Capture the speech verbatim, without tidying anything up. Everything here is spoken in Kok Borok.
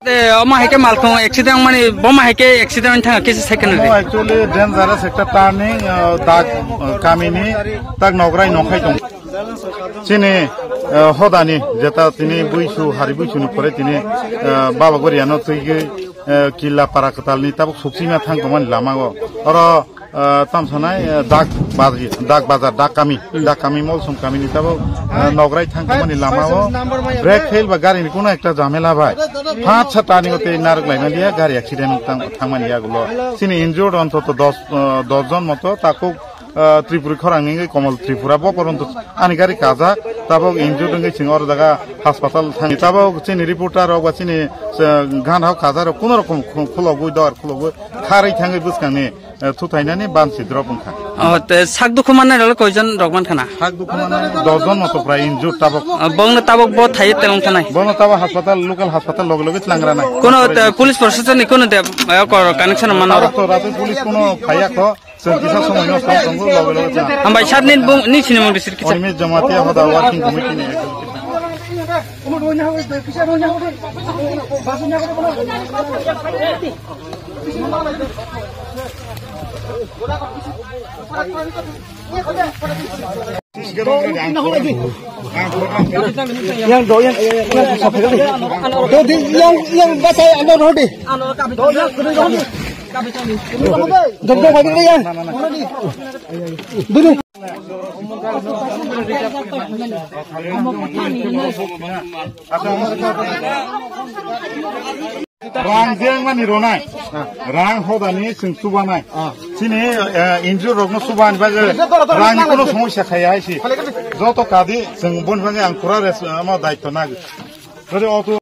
Te omo hai khe malkhung accident mani, boma hai khe accident thang kisa second No, re. Actually dangerous ekta turning, uh, dak, uh, kamini tak nograi nokhai tong. Chini, uh, hodani jeta tini buisu, hari buisu ni pore tini, uh, Baba Goriano twi, uh, Killa Para Kwtal ni tabuk suksima thang tongmani lama o. Oro ah, tam sanai, ah, dak bazar, dak bazar, dak kami, dak kami, Molsom kami ni tabuk, ah, nograi thang tongmani lama o brake fail ba gari ni kuno ekta jamela bai. Panch sa turning o tei narwk laimani ya, gari accident tang, thangmani ya gulo. Chini injured ontoto dos, ah, dos jon moto, takuk, ah, Tripuri khorang ni Komol Tripura bo poronto ani gari kajak, tabuk injured wngwi chwng oro jaga hospital thang. Tabuk chini reporter rok ba chini, ah, gan hao kaja rok kuno rokom khu-, khulogwi dor khulogwi kharwi thangwi bwskang ni eh, thuthainani bansi drop wngkha. Oh, te sak dukhu manai rok koijon rok mankha na? Sak dukhu manai dos jon moto prai injured tabuk. Oh, bongno tabuk bo thaiye telong thanai. Bono tabuk hospital, local hospital loge loge tlang ranai. Kono te police proshashan ni kono te, eh, kor connection mano? Tabuk to rate police kono phaiya kho, chwng kisa somoi no tong tongo loge loge tlang. Hambai sat nin bung ni sinimung bisir kisa. Onimit Jamatia hoda working committee ni ekjon. Yang do yang yang do di yang yang batai ando rodi. Dong dong bagi yang. Dulu. Rang jeng mani ronai. Rang hodani chwng chubanai. Chini, eh, injured rokno chubani bagwi rangni kono somosya khaya hai si. Joto kadi chwng boni bagwi ang pura res-, ama daityo nagi. Jodi auto